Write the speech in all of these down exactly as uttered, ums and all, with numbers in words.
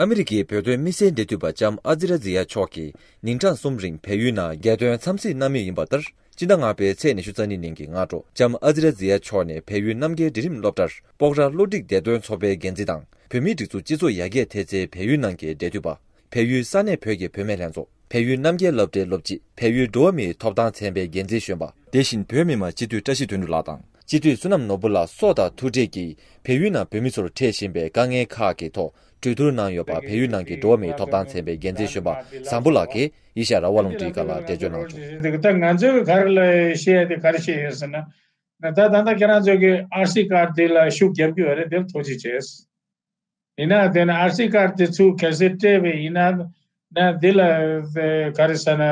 ཨ་མི་རི་ཀའི་བོད་དོན་དམིགས་བསལ་འབྲེལ་མཐུད་པ་ལྕམ་ཨ་ཛི་ར་ཛི་ཡ་མཆོག་གིས་ཉིན་གྲངས་གསུམ་རིང་བལ་ཡུལ་ནང་རྒྱལ་དོན་འཚམས་གཟིགས་གནང་མུས་ཡིན་པ་ལྟར། སྤྱི་ཟླ་ལྔ་པའི་ཚེས་ཉི་ཤུ་རྩ་གཉིས་ཉིན་གྱི་སྔ་དྲོ་ལྕམ་ཨ་ཛི་ར་ཛི་ཡ་མཆོག་ནས་བལ་ཡུལ་རྣམ་རྒྱལ་འབྲིང་རིམ་སློབ་གྲྭར་སྤོག་ར་བློ་འགྲིག་བདེ་དོན་ཚོགས་པའི་འགན་འཛིན་དང་། བོད་མིའི་སྒྲིག་འཛུགས་སྤྱི་ཚོགས་ཡར་རྒྱས་ཐེབས་རྩའི་བལ་ཡུལ་ནང་གི་འབྲེལ་མཐུད་པ། བལ་ཡུལ་ས་གནས་བོད་ཀྱི་བུད་མེད་ལྷན་ཚོགས། བལ་ཡུལ་རྣམ་རྒྱལ་སློབ་གྲྭའི་སློབ་སྤྱི། བལ་ཡུལ་འགྲོ་བ་མིའི་ཐོབ་ཐང་ཚན་པའི་འགན་འཛིན་གཞོན་པ། དེ་བཞིན་བོད་མི་མང་སྤྱི་འཐུས་བཀྲ་ཤིས་དོན་གྲུབ་ལགས་དང་། སྤྱི་འཐུས་བསོད་ནམས་ནོར་བུ་ལགས་སོགས་དང་ཐུག་འཕྲད་ཀྱིས་བལ་ཡུལ་ནང་བོད་མི་ཚོར་འཕྲད་བཞིན་པའི་དཀའ་ངལ་ཁག་གི་ཐོག་གྲོས་བསྡུར་གནང་ཡོད་པ། བལ་ཡུལ་ནང་གི་འགྲོ་བ་མིའི་ཐོབ་ཐང་ཚན་པའི་འགན་འཛིན་གཞོན་པ་བཟང་པོ་ལགས་ཀྱིས་ཨེ་ཤ་ཡ་རང་དབང་རླུང་འཕྲིན་ཁང་ལ་འགྲེལ་བརྗོད་གནང་བྱུང་། ད་ང་ཚོས་ག་རེ་ལ་བཤད་ཡ་དེ་ག་རེ་བཤད་ཡོད་ཟེར་ན། ད་ད་ལྟ་ཁྱེད་རང་ཚོ་གི་ཨར་སི་ཀར་དེ་ལ་ཤུགས་རྒྱབ་ཀྱི་ཡོད་རེད། དེ་ལ་ཐུགས་རྗེ་ཆེ། ཡིན་ན་དེ་ནི་ཨར་སི་ཀར་དེ་ཚུར་གལ་སྲིད་སྤྲད་པ་ཡིན་ན། ན་འདི་ལ་ག་རེ་ཟེར་ན།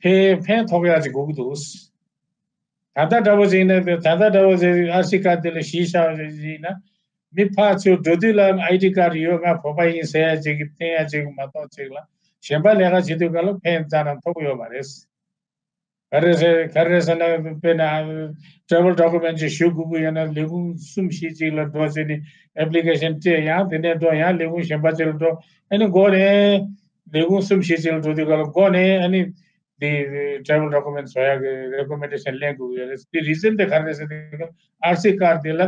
ཕན་ཕན་ཐོགས་ཡག་ཅིག་དགོས་ཀྱི་འདུག་ད་ལྟ་འདྲ་བོ་ཞིག་ཡིན་ན། ད་ལྟ་འདྲ་བོ་ཞིག་ཨར་སི་ཀར་དེ་ལ་གཞི་བཞག་པ་ཞིག་ཡིན་ན། མི་ཕར་ཚུར་འགྲོ་དུས་ལ་ཨའི་ཌི་ཀར་ཡོད། ང་བོད་པ་ཡིན་ཟེར་ཡ་ཅིག་གི་ཕན་ཡ་ཅིག་མ་གཏོགས་ཅིག་ལ་གཞན་པ་ལས་ཀ་བྱེད་དུས་ག་ལ་ཕན་ཙམ་ཡང་ཐོགས་ཡོད་མ་རེད། ག་རེ་ཟེར་ག་རེ་ཟེར་ན། དཔེར་ན་ཊེ་རེ་ཝལ་ཌོ་ཀུ་མེན་ཊི་ཅིག་ཞུ་དགོས་ཀྱི་ཡོད་ན། ལས་ཁུངས་གསུམ་བཞི་ཅིག་ལ་འགྲོ་བྱས་ནས་ཨེབ་ལི་ཀེ་ཤན་སྤྲད། ཡང་དེ་ནས་འགྲོ། ཡང་ལས་ཁུངས་གཞན་པ་ཅིག་ལ་འགྲོ། ཨ་ནི་འགོ་ནས་ལས་ཁུངས་གསུམ་བཞི་ཅིག་ལ་འགྲོ་དུས་ག་ལ་འགོ་ནས་ཨ་ནི་དེ་ཊེ་རེ་ཝལ་ཌོ་ཀུ་མེན་ཊི་བཟོ་ཡག་གི་རེ་ཀོ་མེན་ཌེ་ཤན་ལེན་དགོས་ཀྱི་ཡོད་རེད། དེ་རི་ཛན་དེ་ག་རེ་རེད་ཟེར་དུས་ག་ལ་ཨར་སི་ཀར་དེ་ལ་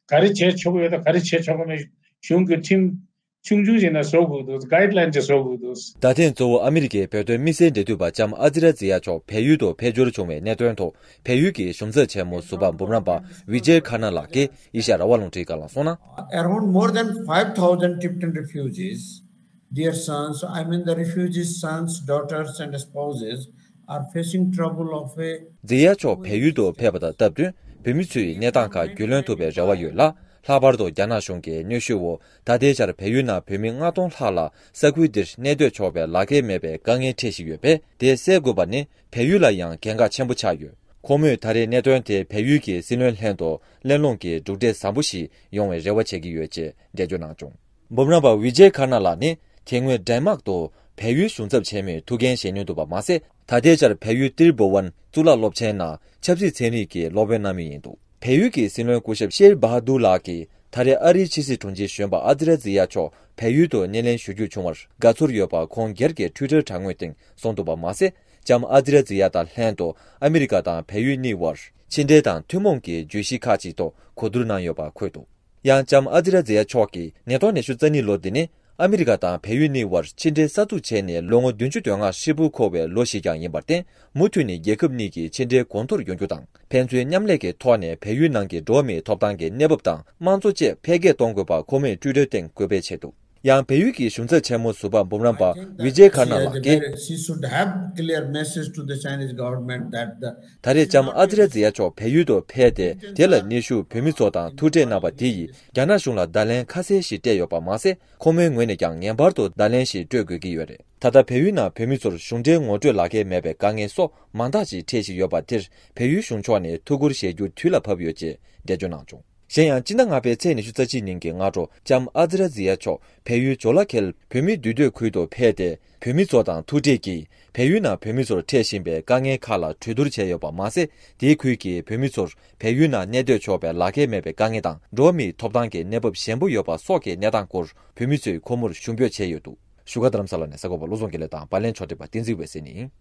ག་རེ་བྱེད་ཆོག་གི་ཡོད་དང་ག་རེ་བྱེད་ཆོག་གི་མེད་གཞུང་གི་ཁྲིམས་ཆུང་ཆུང་ཞིག་ནས་བཟོ་དགོས་འདུག་གྷའིཌ་ལའིན་ཅིག་བཟོ་དགོས་འདུག་ད་ཐེངས་གཙོ་བོ་ཨ་མི་རི་ཀའི་བོད་དོན་དམིགས་བསལ་འབྲེལ་མཐུད་པ་ལྕམ་ཨ་ཛི་ར་ཛི་ཡ་མཆོག་བལ་ཡུལ་དུ་ཕེབས་འབྱོར་བྱུང་བའི་གནད་དོན་ཐོག་བལ་ཡུལ་གྱི་གཞུང་ཚབ་ཆེན་མོ་ཟུར་པ་འབུམ་རམས་པ་ཝི་ཇེ་ཁ་ན་ལགས་ཀྱིས་ཨེ་ཤ་ཡ་རང་དབང་རླུང་འཕྲིན་ཁང་ལ་གསུངས་ན། Around more than five thousand Tibetan refugees, their sons, I mean the refugees' sons, daughters and spouses are facing trouble of a ཛི་ཡ་མཆོག་བལ་ཡུལ་དུ་ཕེབས་པ་དང་སྟབས་བསྟུན་བོད་མི་ཚོའི་གནས་སྟངས་ཁག་རྒྱུས་ལོན་ཐུབ་པའི་རེ་བ་ཡོད་ལ། ལྷག་པར་དུ་རྒྱ་ནག་གཞུང་གིས་གནོན་ཤུགས་འོག་ད་ལྟའི་ཆར་བལ་ཡུལ་ནང་བོད་མི་ལྔ་སྟོང་ལྷག་ལ་ས་ཁུལ་འདིར་གནས་སྡོད་ཆོག་པའི་ལག་འཁྱེར་མེད་པའི་དཀའ་ངལ་འཕྲད་བཞིན་ཡོད་པས། དེ་སེལ་དགོས་པ་ནི་བལ་ཡུལ་ལ་ཡང་གལ་འགངས་ཆེན་པོ་ཆགས་ཡོད། ཁོང་མོས་ད་རེས་གནད་དོན་དེ་བལ་ཡུལ་གྱི་སྲིད་བློན་ལྷན་དུ་གླེང་སློང་གིས་གྲུབ་འབྲས་བཟང་པོ་ཞིག་ཡོང་བའི་རེ་བ་བྱེད་ཀྱི་ཡོད་ཅེས་འགྲེལ་བརྗོད་གནང་བྱུང་། འབུམ་རམས་པ་ཝི་ཇེ་ཁ་ན་ལགས་ནི་དེ་སྔོན་ཌེན་མཱག་ཏུ་བལ་ཡུལ་གཞུང་ཚབ་ཆེན་མོའི་ཐུགས་འགན་བཞེས་མྱོང་འདུག་པ་མ་ཟད། ད་ལྟའི་ཆར་བལ་ཡུལ་ཏིར་བྷུ་ཝན་གཙུག་ལག་སློབ་ཆེན་ནང་ཆབ་སྲིད་ཚན་རིག་གི་སློབ་དཔོན་གནང་མུས་ཡིན་འདུག་བལ་ཡུལ་གྱི་སྲིད་བློན་སྐུ་ཞབས་ཤེར་བྷ་དུར་ལགས་ཀྱིས་ད་རེས་ཨ་རིའི་ཕྱི་སྲིད་དྲུང་ཆེ་གཞོན་པ་ཨ་ཛི་ར་ཛི་ཡ་མཆོག་བལ་ཡུལ་དུ་སྣེ་ལེན་ཞུ་རྒྱུ་བྱུང་བར་དགའ་ཚོར་ཡོད་པ་ཁོང་སྒེར་གྱི་ཊུའི་ཊར་དྲ་ངོས་སྟེང་གསུངས་འདུག་པ་མ་ཟད། ལྕམ་ཨ་ཛི་ར་ཛི་ཡ་དང་ལྷན་དུ་ཨ་མི་རི་ཀ་དང་བལ་ཡུལ་གཉིས་བར་ཕྱི་འབྲེལ་དང་ཐུན་མོང་གི་བརྗོད་གཞི་ཁག་ཅིག་ཐོག་གོ་བསྡུར་གནང་ཡོད་པ་འཁོད་འདུག་ཡང་ལྕམ་ཨ་ཛི་ར་ཛི་ཡ་མཆོག་གིས་ཉིས་སྟོང་ཉི་ཤུ་རྩ་གཉིས་ལོ་འདི་ནི་ཨ་མི་རི་ཀ་དང་བལ་ཡུལ་གཉིས་བར་ཕྱི་འབྲེལ་གསར་འཛུགས་བྱས་ནས་ལོ་ངོ་བདུན་ཅུ་དོན་ལྔ་ཧྲིལ་པོ་འཁོར་བའི་ལོ་ཞིག་ཀྱང་ཡིན་པར་བརྟེན། མུ་མཐུད་ནས་རྒྱལ་ཁབ་གཉིས་ཀྱི་ཕྱི་འབྲེལ་གོང་མཐོར་ཡོང་རྒྱུ་དང་། ཕན་ཚུན་མཉམ་ལས་ཀྱི་ཐོག་ནས་བལ་ཡུལ་ནང་གི་འགྲོ་བ་མིའི་ཐོབ་ཐང་གི་གནས་བབ་དང་དམངས་གཙོ་བཅས་འཕེལ་རྒྱས་གཏོང་དགོས་པ་ཁོ་མོས་ཊུའི་ཊར་སྟེང་འགོད་སྤེལ་བྱས་འདུག་ཡང་བལ་ཡུལ་གྱི་གཞུང་ཚབ་ཆེན་མོ་ཟུར་པ་འབུམ་རམས་པ་ཝི་ཇེ་ཁ་ན་ལགས་ཀྱིས། She should have clear message to the Chinese government that the ད་རེས་ལྕམ་ཨ་ཛི་ར་ཛི་ཡ་མཆོག་བལ་ཡུལ་དུ་ཕེབས་ཏེ། དེ་ལ་གནོན་ཤུགས་བོད་མི་ཚོ་དང་ཐུག་འཕྲད་གནང་བ་དེ་ཡིས་རྒྱ་ནག་གཞུང་ལ་བརྡ་ལན་ཁ་གསལ་ཞིག་སྤྲད་ཡོད་པ་མ་ཟད། ཁོ་མོའི་ངོས་ནས་ཀྱང་ངེས་པར་དུ་བརྡ་ལན་ཞིག་སྤྲོད་དགོས་ཀྱི་ཡོད་རེད། ད་ལྟ་བལ་ཡུལ་ནང་བོད་མི་ཚོར་གཞུང་འབྲེལ་ངོ་སྤྲོད་ལག་འཁྱེར་མེད་པའི་དཀའ་ངལ་སོགས་མང་དག་ཅིག་འཕྲད་བཞིན་ཡོད་པ་དེར་བལ་ཡུལ་གཞུང་ཕྱོགས་ནས་ཐུགས་ཁུར་བཞེས་རྒྱུ་དུས་ལ་བབ་ཡོད་ཅེས་འགྲེལ་བརྗོད་གནང་བྱུང་། གཞན་ཡང་། སྤྱི་ཟླ་ལྔ་པའི་ཚེས་ཉི་ཤུ་རྩ་གཅིག་ཉིན་གྱི་སྔ་དྲོ་ལྕམ་ཨ་ཛི་ར་ཛི་ཡ་མཆོག་བལ་ཡུལ་ཇོ་ལ་ཁེལ་བོད་མིའི་འདུས་སྡོད་ཁུལ་དུ་ཕེབས་ཏེ། བོད་མི་ཚོ་དང་ཐུག་འཕྲད་ཀྱིས་བལ་ཡུལ་ནང་བོད་མི་ཚོར་འཕྲད་བཞིན་པའི་དཀའ་ངལ་ཁག་ལ་གྲོས་བསྡུར་བྱས་ཡོད་པ་མ་ཟད། དེའི་ཁུལ་གྱི་བོད་མི་ཚོར་བལ་ཡུལ་ནང་གནས་སྡོད་ཆོག་པའི་ལག་འཁྱེར་མེད་པའི་དཀའ་ངལ་དང་། འགྲོ་བ་མིའི་ཐོབ་ཐང་གི་གནས་བབ་ཞན་པོ་ཡོད་པ་སོགས་ཀྱི་གནས་སྟངས་སྐོར་བོད་མི་ཚོས་ཁོ་མོར་ཞུ་འབོད་བྱས་ཡོད་འདུག་བཞུགས་སྒར་རྡ་རམ་ས་ལ་ནས་གསར་འགོད་པ་བློ་བཟང་དགེ་ལེགས་དང་པར་ལེན་ཕྱོགས་སྒྲིག་པ་བསྟན་འཛིན་འོད་ཟེར་ཡིན།